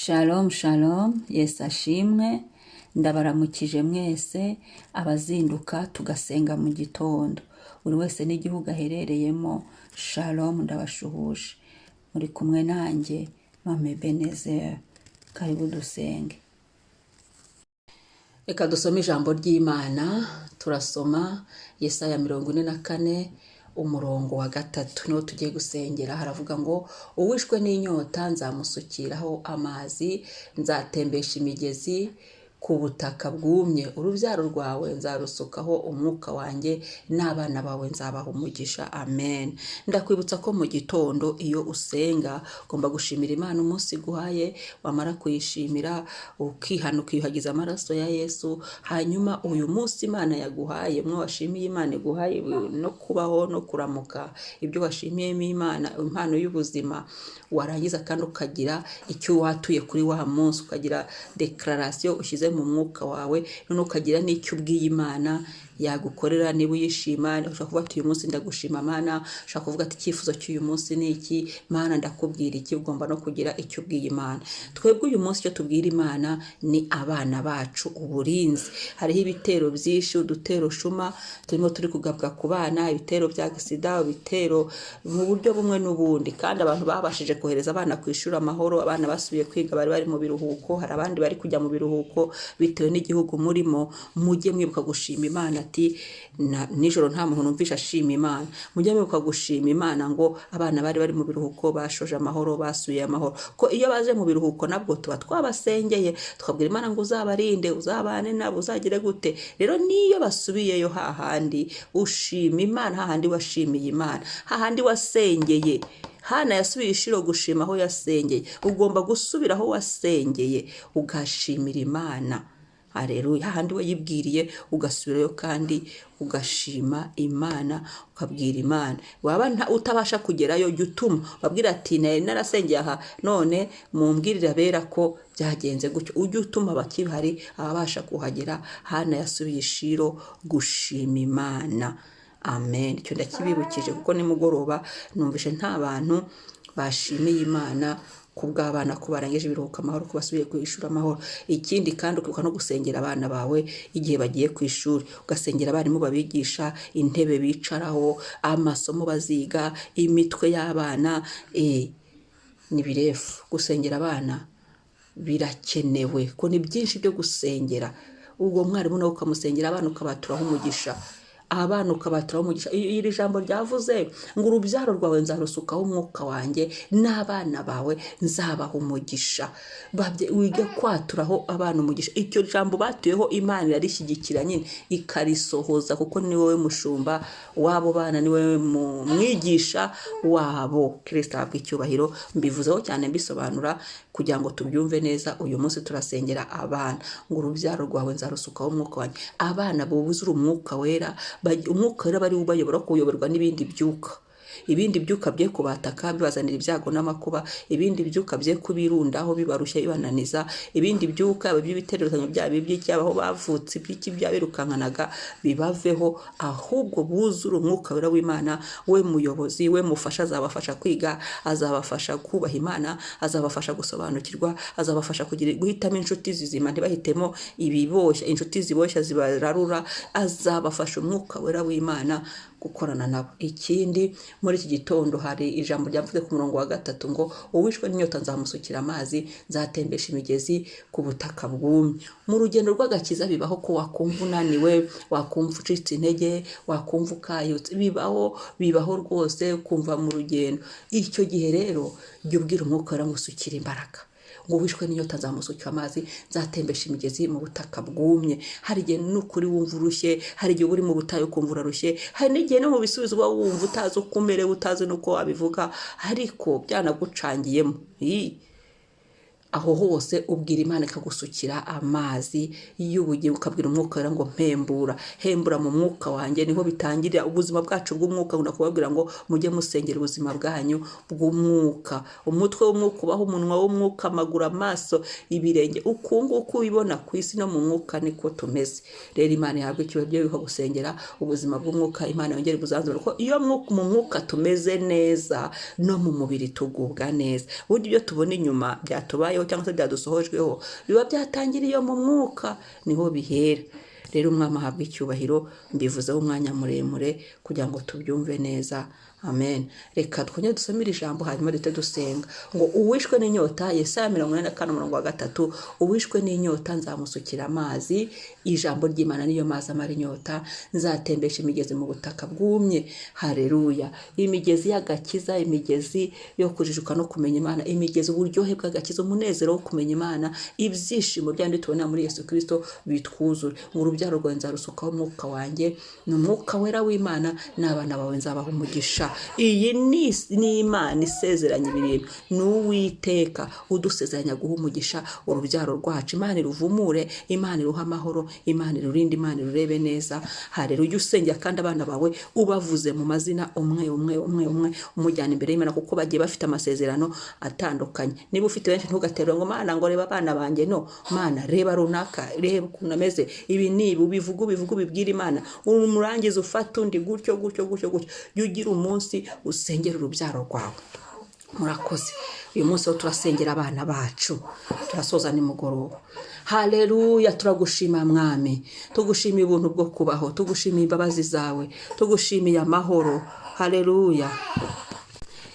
Shalom shalom, Yesu ashimwe, ndabaramukije mwese abazinduka tugasenga mu gitondo. Buri wese n'igihugu aherereyemo, shalom ndabashuhuje. Muri kumwe nanjye, Mama Ebenezer. Karibu dusenge. Reka dusome ijambo ry'Imana, turasoma Yesaya 44, umurongo wa 3, niwo tugiye gusengera. Haravuga ngo: "Uwishwe n'inyota nzamusukiraho amazi, nzatembesha imigezi ku butaka bwumye. Urubyaro rwawe nzarusukaho umwuka wanjye, n'abana bawe nzabaha umugisha." Amen. Ndakwibutsa ko mu gitondo iyo usenga ugomba gushimira Imana umunsi iguhaye, wamara kuyishimira ukihana, ukiyuhagiza amaraso ya Yesu. Hanyuma uyu munsi Imana yaguhaye, mwe washimiye Imana iguhaye no kubaho no kuramuka, ibyo washimiyemo Imana, impano y'ubuzima, warangiza kandi ukagira icyo watuye kuri wa munsi, ukagira déclaration ushyize mu mwuka wawe, noneho ukagira n'icyo ubwiye Imana yagukorera niba uyishima. Ushobora kuvuga ati: "Uyu munsi ndagushima Mana." Ushobora kuvuga ati: "Icyifuzo cy'uyu munsi ni iki Mana, ndakubwira iki?" Ugomba no kugira icyo ubwiye Imana. Twebwe uyu munsi icyo tubwira Imana ni abana bacu, uburinzi. Hariho ibitero byinshi, udutero shuma turimo turi kugabwa ku bana, ibitero bya sida, ibitero mu buryo bumwe n'ubundi. Kandi abantu babashije kohereza abana ku ishuri amahoro, abana basubiye kwiga, bari bari mu biruhuko, hari abandi bari kujya mu biruhuko bitewe n'igihugu murimo. Mujye mwibuka gushima Imana ati nijoro nta muntu numvisha ashima Imana. Mujye mwibuka gushima Imana ngo abana bari bari mu biruhuko bashoje amahoro, basubiye amahoro. Ko iyo baje mu biruhuko nabwo tuba twabasengeye, tukabwira Imana ngo uzabarinde, uzabane nabo, uzagire gute. Rero niyo basubiyeyo hahandi ushima Imana, hahandi washimiye Imana, hahandi wasengeye. Hana yasubiye i Shilo gushima aho yasengeye. Ugomba gusubira aho wasengeye ugashimira Imana. Hareruya! Hahandi wayibwiriye ugasubirayo kandi ugashima Imana, ukabwira Imana. Waba utabasha kugerayo, jya utuma wabwira ati: "Nari narasengeye aha, none mumbwirire abera ko byagenze gutyo." Ujye utuma abakihari, ababasha kuhagera. Hana yasubiye i Shilo gushima Imana. Amen. Icyo ndakibibukije kuko nimugoroba numvishe nta bantu bashimiye Imana ku bw'abana, ko barangije ibiruhuko amahoro, ko basubiye ku ishuri amahoro. Ikindi kandi ukibuka no gusengera abana bawe igihe bagiye ku ishuri, ugasengera abarimu babigisha, intebe bicaraho, amasomo baziga, imitwe y'abana. Ni birefu gusengera abana birakenewe, ko ni byinshi byo gusengera. Ubwo mwarimu nawe ukamusengera, abana ukabaturaho umugisha, abana ukabaturaho umugisha. Iri jambo ryavuze ngo: "Urubyaro rwawe nzarusukaho umwuka wanjye, n'abana bawe nzabaha umugisha." Wige kwaturaho abana umugisha. Icyo jambo batuyeho Imana irarishyigikira nyine ikarisohoza, kuko ni wowe mushumba w'abo bana, ni wowe mwigisha wabo. Kirisito ahabwa icyubahiro. Mbivuzeho cyane mbisobanura kugira ngo tubyumve neza. Uyu munsi turasengera abana ngo: "Urubyaro rwawe nzarusukaho umwuka wanjye." Abana buzura umwuka wera, umwuka wera bari ubayobora, kuyoborwa n'ibindi byuka, ibindi byuka bye kubataka bibazanira ibyago n'amakuba, ibindi byuka bye kubirundaho bibarushya, bibananiza, ibindi byuka by'ibitereranyo byabo, iby'icyaha, aho bavutse, iby'iki byabirukankanaga bibaveho, ahubwo buzure umwuka wera w'Imana, we muyobozi, we mufasha. Azabafasha kwiga, azabafasha kubaha Imana, azabafasha gusobanukirwa, azabafasha kugira guhitamo inshuti zizima, ntibahitemo ibiboshya, inshuti ziboshya zibararura. Azabafasha umwuka wera w'Imana gukorana nabo. Ikindi, muri iki gitondo hari ijambo ryavuze ku murongo wa 3 ngo: "Uwishwe n'inyota nzamusukira amazi, nzatembesha imigezi ku butaka bwumye." Mu rugendo rw'agakiza bibaho ko wakumva unaniwe, wakumva ucitse intege, wakumva ukayutse. Bibaho, bibaho rwose kumva mu rugendo. Icyo gihe rero jya ubwira umwuka wera ngo usukire imbaraga, ngo: "Wishwe n'inyota nzamusukira amazi, nzatembesha imigezi mu butaka bwumye." Hari igihe n'ukuri wumva urushye, hari igihe uba uri mu butayu ukumva urarushye, hari n'igihe no mu bisubizo uba wumva utazi uko umerewe, utazi n'uko wabivuga, ariko byanagucangiyemo. Ii. Aho hose ubwira Imana ikagusukira amazi y'ubugingo, ukabwira umwuka wera ngo: "Mpembura, hembura mu mwuka wanjye." Niho bitangirira ubuzima bwacu bw'umwuka. Nkunda kubabwira ngo mujye musengera ubuzima bwanyu bw'umwuka. Umutwe w'umwuka ubaho, umunwa w'umwuka, amaguru, amaso, ibirenge, uku nguku ubibona ku isi, no mu mwuka niko tumeze. Rero Imana ihabwa icyubahiro. Byo gusengera ubuzima bw'umwuka, Imana yongere ibuzanzure, kuko iyo mu mwuka tumeze neza, no mu mubiri tugubwa neza. Burya ibyo tubona inyuma byatubayeho byatubayeho cyangwa se byadusohojweho, biba byatangiriye mu mwuka, niho bihera. Rero Umwami ahabwa icyubahiro. Mbivuzeho umwanya muremure kugira ngo tubyumve neza. Amen. Reka twongere dusome iri jambo, hanyuma duhite dusenga. Ngo uwishwe n'inyota, Yesaya 44 umurongo wa 3, uwishwe n'inyota nzamusukira amazi. Ijambo ry'Imana niyo mazi amara inyota. Nzatembesha imigezi mu butaka bwumye. Hareruya! Imigezi y'agakiza, imigezi yo kujijuka no kumenya Imana, imigezi, uburyohe bw'agakiza, umunezero wo kumenya Imana, ibyishimo byandi tubona muri Yesu Kirisito bitwuzure. Ngo urubyaro rwawe nzarusukaho umwuka wanjye, ni umwuka wera w'Imana, n'abana bawe nzabaha umugisha. Iyi ni Imana isezeranya ibi bintu, ni Uwiteka udusezeranya guha umugisha urubyaro rwacu. Imana iruvumure, Imana iruha amahoro, Imana irurinde, Imana irurebe neza. Hareruya! Ujye usengera kandi abana bawe ubavuze mu mazina, umwe umwe umwe umwe, umujyana imbere y'Imana, kuko bagiye bafite amasezerano atandukanye. Niba ufite benshi, ntugaterure ngo "Mana, ngo reba abana banjye." No, "Mana, reba runaka, reba ukuntu ameze." Ibi ni ibi, ubivuga, ubivuga, ubibwira Imana, umurangiza ufata undi, gutyo gutyo gutyo gutyo. Jya ugira umunsi usengera urubyaro rwawe. Murakoze. Uyu munsi wo turasengera abana bacu, turasoza nimugoroba. Haleluya! Turagushima Mwami, tugushimiye ubuntu bwo kubaho, tugushimiye imbabazi zawe, tugushimiye amahoro. Haleluya!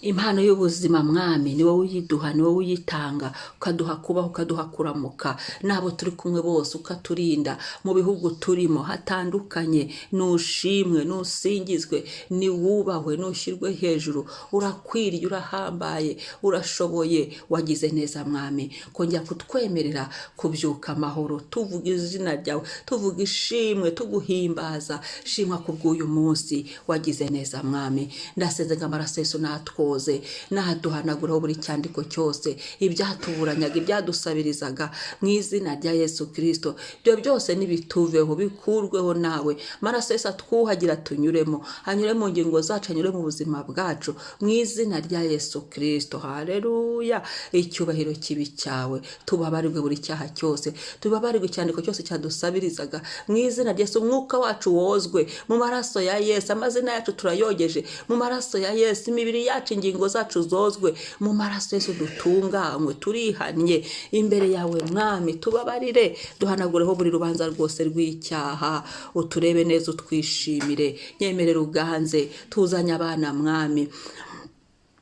Impano y'ubuzima, Mwami, ni wowe uyiduha, ni wowe uyitanga, ukaduha kubaho, ukaduha kuramuka n'abo turi kumwe bose, ukaturinda mu bihugu turimo hatandukanye. Nushimwe, nusingizwe, niwubahwe, nushyirwe hejuru. Urakwiriye, urahambaye, urashoboye. Wagize neza Mwami kongera kutwemerera kubyuka amahoro, tuvuga izina ryawe, tuvuga ishimwe, tuguhimbaza. Shimwa kubw'uyu munsi. Wagize neza Mwami. Ndasenze ngo amaraso Yesu natwoze, naduhanaguraho buri cyandiko cyose, ibyatuburanyaga, ibyadusabirizaga, mu izina rya Yesu Kirisito. Ibyo byose nibituveho, bikurweho nawe. Amaraso Yesu atwuhagira, tunyuremo, anyure mu ngingo zacu, anyure mu buzima bwacu, mu izina rya Yesu Kirisito. Haleluya! Icyubahiro kibi cyawe. Tubabarirwe buri cyaha cyose, tubabarirwe icyandiko cyose cyadusabirizaga, mu izina rya Yesu. Umwuka wacu wozwe mu maraso ya Yesu. Amazina yacu turayogeje mu maraso ya Yesu. Imibiri yacu, ingingo zacu zozwe mu maraso Yesu. Dutunganywe, turihannye imbere yawe Mwami. Tubabarire, duhanagureho buri rubanza rwose rw'icyaha, uturebe neza, utwishimire. Nyemerera uganze. Tuzanye abana Mwami,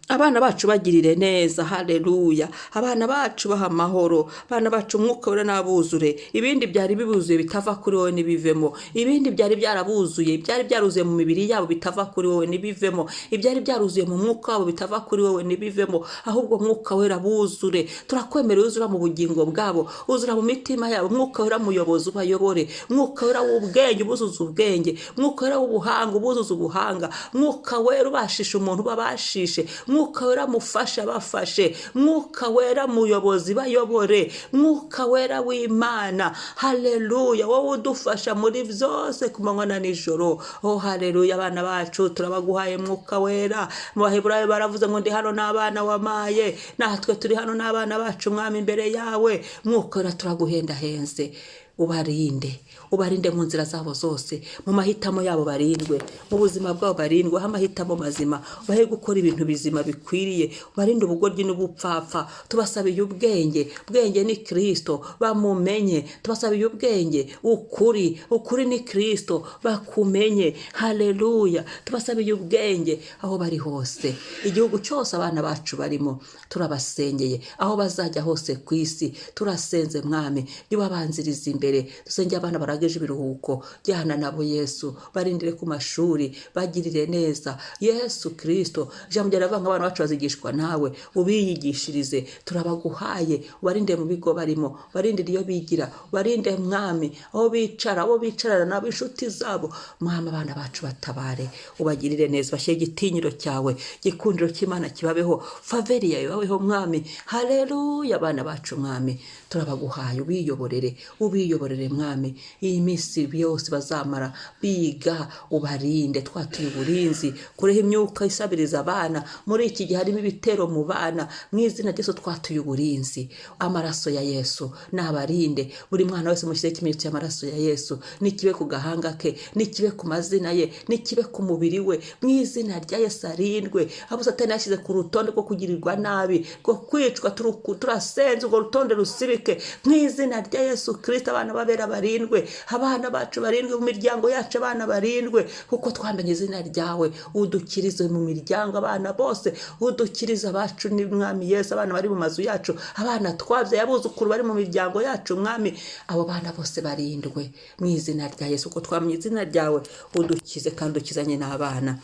abana bacu bagirire neza. Haleluya! Abana bacu baha amahoro, abana bacu umwuka wera n'abuzure. Ibindi byari bibuzuye bitava kuri wowe nibivemo. Ibindi byari byarabuzuye, byari byaruzuye mu mibiri yabo bitava kuri wowe nibivemo. Ibyari byaruzuye mu mwuka wabo bitava kuri wowe nibivemo. Ahubwo mwuka wera buzure. Turakwemerera, uzura mu bugingo bwabo, uzura mu mitima yabo. Mwuka wera muyobozi, ubayobore. Mwuka wera w'ubwenge, ubuzuza ubwenge. Mwuka wera w'ubuhanga, ubuzuza ubuhanga. Mwuka wera ubashisha umuntu, ubabashishe. Mwuka wera mufashe, abafashe. Mwuka wera muyobozi, bayobore. Mwuka wera w'Imana, haleluya, wowe udufasha muri byose ku manywa na nijoro. Oh haleluya! Abana bacu turabaguhaye, mwuka wera. Mu Baheburayo baravuze ngo "Ndi hano n'abana wamaye." Natwe turi hano n'abana bacu Mwami imbere yawe. Mwuka wera, turaguhendahenze, ubarinde, ubarinde mu nzira zabo zose, mu mahitamo yabo barindwe, mu buzima bwabo barindwe, aho amahitamo mazima, ubahe gukora ibintu bizima bikwiriye, ubarinde ubugoryi n'ubupfapfa. Tubasabiye ubwenge. Ubwenge ni Kirisito, bamumenye. Tubasabiye ubwenge, ukuri, ukuri ni Kirisito, bakumenye. Haleluya! Tubasabiye ubwenge aho bari hose, igihugu cyose abana bacu barimo, turabasengeye. Aho bazajya hose ku isi, turasenze Mwami, jya ubabanziriza imbere. Dusengeye abana barangije ibiruhuko, jyana nabo Yesu, barindire ku mashuri, bagirire neza Yesu Kirisito. Ijambo ryawe rivuga ngo abana bacu bazigishwa nawe, ubiyigishirize. Turabaguhaye, ubarinde mu bigo barimo, barindire iyo bigira, ubarinde Mwami aho bicara, abo bicarana nabo, inshuti zabo. Mwami, abana bacu batabare, ubagirire neza, bashyire igitinyiro cyawe, igikundiro cy'Imana kibabeho, faveur yawe ibabeho Mwami. Haleluya! Abana bacu Mwami turabaguhaye, ubiyoborere, ubiyoborere. Ubiyoborere Mwami, iyi minsi yose bazamara biga, ubarinde. Twatuye uburinzi, kureho imyuka isabiriza abana. Muri iki gihe harimo ibitero mu bana. Mu izina rya Yesu twatuye uburinzi. Amaraso ya Yesu nabarinde. Buri mwana wese mushyizeho ikimenyetso cy'amaraso ya Yesu, nikibe ku gahanga ke, nikibe ku mazina ye, nikibe ku mubiri we. Mu izina rya Yesu arindwe. Abo Satani yashyize ku rutonde rwo kugirirwa nabi, rwo kwicwa, turasenze urwo rutonde rusibike mu izina rya Yesu Kirisito. Abana babera barindwe, abana bacu barindwe, mu miryango yacu abana barindwe, kuko twamenye izina ryawe. Udukirize mu miryango abana bose, udukirize abacu ni Mwami Yesu, abana bari mu mazu yacu, abana twabyaye, abuzukuru bari mu miryango yacu. Mwami, abo bana bose barindwe mu izina rya Yesu, kuko twamenye izina ryawe. Udukize kandi ukizanye n'abana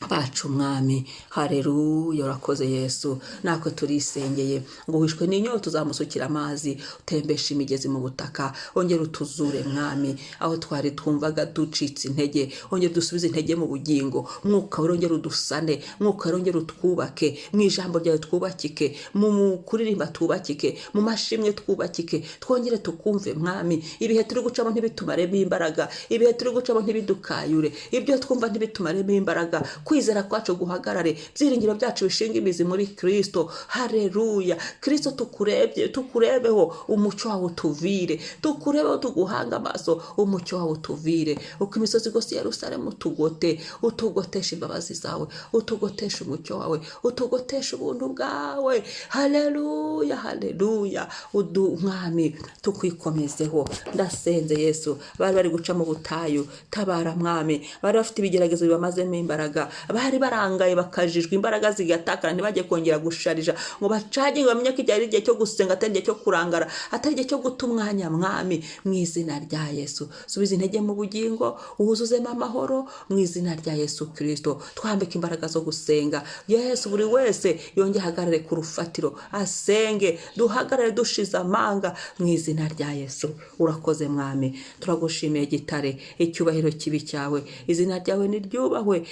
bacu, Mwami. Hareruya, urakoze Yesu. Natwe turisengeye ngo wishwe n'inyota uzamusukira amazi, utembesha imigezi mu butaka. Ongera utuzure, Mwami, aho twari twumvaga ducitse intege. Ongera udusubize intege mu bugingo. Mwuka wera, udusane. Mwuka wera, utwubake mu ijambo ryawe, twubakike mu kuririmba, twubakike mu mashimwe, twubakike, twongere tukumve, Mwami. Ibihe turi gucamo ntibitumaremo imbaraga, ibihe turi gucamo ntibidukayure, ibyo twumva ntibitumaremo imbaraga. Kwizera kwacu guhagarare, byiringiro byacu bishinga imizi muri Kristo. Hareruya. Kristo, tukurebye, tukurebeho, umucyo wawe utuvire. Tukurebeho, tuguhanga amaso, umucyo wawe utuvire. Uko imisozi rwose ya Yerusalemu, tugote, utugotesha imbabazi zawe, utugotesha umucyo wawe, utugotesha ubuntu bwawe. Haleluya, haleluya. Udu Mwami, tukwikomezeho. Ndasenze Yesu, bari bari guca mu butayu, tabara Mwami. Bari bafite ibigeragezo bibamazemo imbaraga, bari barangaye, bakajijwe, imbaraga zigatakara, ntibajye kongera gusharija ngo bacage, ngo bamenye ko igihe ari igihe cyo gusenga, atari igihe cyo kurangara, atari igihe cyo guta umwanya. Mwami, mu izina rya Yesu, subiza intege mu bugingo, wuzuzemo amahoro mu izina rya Yesu Kirisito. Twambike imbaraga zo gusenga, Yesu. Buri wese yongere ahagarare ku rufatiro, asenge, duhagarare dushize amanga mu izina rya Yesu. Urakoze Mwami, turagushimiye Gitare. Icyubahiro kibi cyawe, izina ryawe niryubahwe.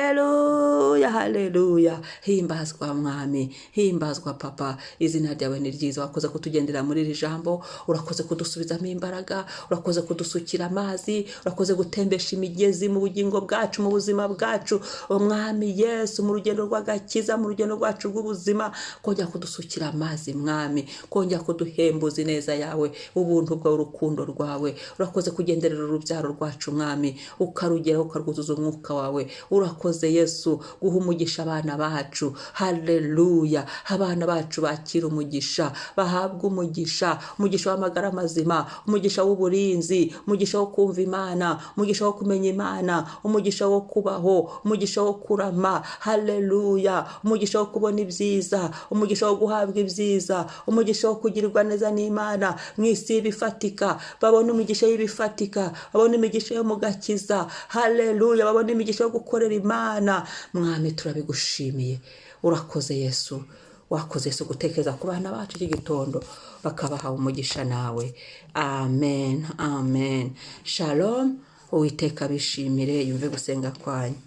Haleluya, haleluya. Himbazwa Mwami, himbazwa Papa, izina ryawe ni ryiza. Wakoze kutugendera muri iri jambo, urakoze kudusubizamo imbaraga, urakoze kudusukira amazi, urakoze gutembesha imigezi mu bugingo bwacu, mu buzima bwacu, Umwami Yesu, mu rugendo rw'agakiza, mu rugendo rwacu rw'ubuzima, kongera kudusukira amazi, Mwami, kongera kuduhembuza ineza yawe, ubuntu bwawe, urukundo rwawe. Urakoze kugenderera urubyaro rwacu, Mwami, ukarugeraho, ukarwuzuza umwuka wawe. Urakoze Yesu guha umugisha abana bacu. Haleluya. Abana bacu bakira umugisha, bahabwa umugisha, umugisha w'amagara mazima, umugisha w'uburinzi, umugisha wo kumva Imana, umugisha wo kumenya Imana, umugisha wo kubaho, umugisha wo kurama. Haleluya. Umugisha wo kubona ibyiza, umugisha wo guhabwa ibyiza, umugisha wo kugirirwa neza n'Imana mu isi y'ibifatika. Babona imigisha y'ibifatika, babona imigisha yo mu gakiza. Haleluya. Babona imigisha yo gukorera Imana. Mwami, turabigushimiye. Urakoze Yesu, wakoze Yesu gutekereza ku bana bacu iki gitondo, bakabaha umugisha nawe. Amen, amen. Shalom. Uwiteka bishimire, yumve gusenga kwanyu.